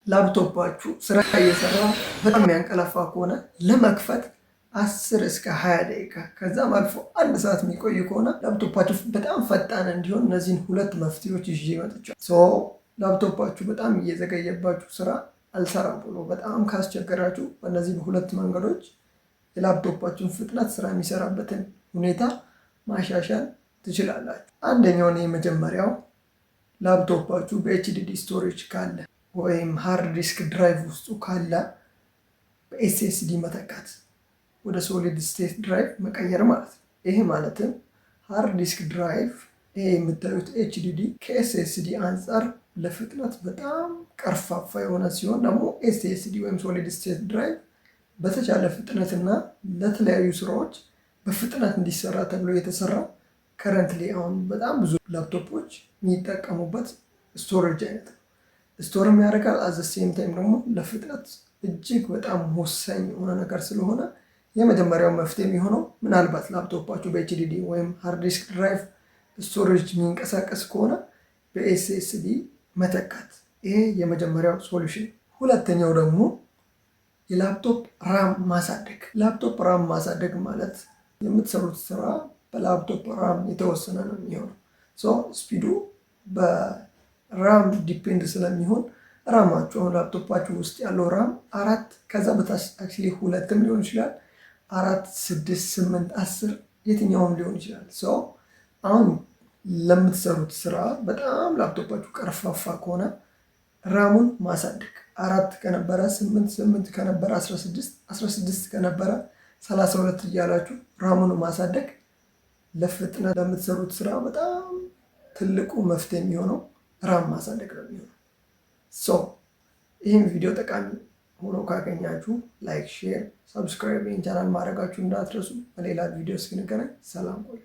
ላፕቶፓችሁ ስራ እየሰራ በጣም የሚያንቀላፋ ከሆነ፣ ለመክፈት 10 እስከ 20 ደቂቃ ከዛም አልፎ አንድ ሰዓት የሚቆይ ከሆነ፣ ላፕቶፓችሁ በጣም ፈጣን እንዲሆን እነዚህን ሁለት መፍትሄዎች ይዤ መጥቻለሁ። So ላፕቶፓችሁ በጣም እየዘገየባችሁ፣ ስራ አልሰራ ብሎ በጣም ካስቸገራችሁ፣ በእነዚህ በሁለት መንገዶች የላፕቶፓችሁን ፍጥነት፣ ስራ የሚሰራበትን ሁኔታ ማሻሻል ትችላላችሁ። አንደኛውን የመጀመሪያው ላፕቶፓችሁ በ HDD storage ካለ ወይም hard disk drive ውስጡ ካለ በ SSD መተካት፣ ወደ solid state drive መቀየር ማለት ነው። ይሄ ማለትም hard disk drive፣ ይሄ የምታዩት HDD፣ ከ SSD አንጻር ለፍጥነት በጣም ቀርፋፋ የሆነ ሲሆን ደግሞ SSD ወይም solid state drive በተቻለ ፍጥነትና ለተለያዩ ስራዎች በፍጥነት እንዲሰራ ተብሎ የተሰራ፣ currently አሁን በጣም ብዙ ላፕቶፖች የሚጠቀሙበት storage አይነት ነው። Store ም ያደርጋል፣ at the same time ደግሞ ለፍጥነት እጅግ በጣም ወሳኝ የሆነ ነገር ስለሆነ የመጀመሪያው መፍትሄ የሚሆነው ምናልባት ላፕቶፓችሁ በ HDD ወይም hard disk drive storage የሚንቀሳቀስ ከሆነ በ SSD መተካት። ይሄ የመጀመሪያው solution። ሁለተኛው ደግሞ የ laptop RAM ማሳደግ። Laptop RAM ማሳደግ ማለት የምትሰሩት ስራ በ laptop RAM የተወሰነ ነው የሚሆነው። So speed ኡ በ RAM depend ስለሚሆን RAM ኣችሁ፣ አሁን ላፕቶፓችሁ ውስጥ ያለው RAM አራት፣ ከዛ በታች actually ሁለትም ሊሆን ይችላል። አራት፣ ስድስት፣ ስምንት፣ 10 የትኛውም ሊሆን ይችላል። So አሁን ለምትሰሩት ስራ በጣም ላፕቶፓችሁ ቀርፋፋ ከሆነ RAM ኡን ማሳደግ፣ አራት ከነበረ ስምንት፣ ስምንት ከነበረ 16፣ 16 ከነበረ 32 እያላችሁ RAM ኡን ማሳደግ ለፍጥነት ለምትሰሩት ስራ በጣም ትልቁ መፍትሄ የሚሆነው RAM ማሳደግ ነው የሚሆነው። So ይህን ቪዲዮ ጠቃሚ ሆኖ ካገኛችሁ like፣ share፣ subscribe ይህን ቻናል ማድረጋችሁ እንዳትረሱ። በሌላ ቪዲዮ እስክንገናኝ ሰላም ቆዩ።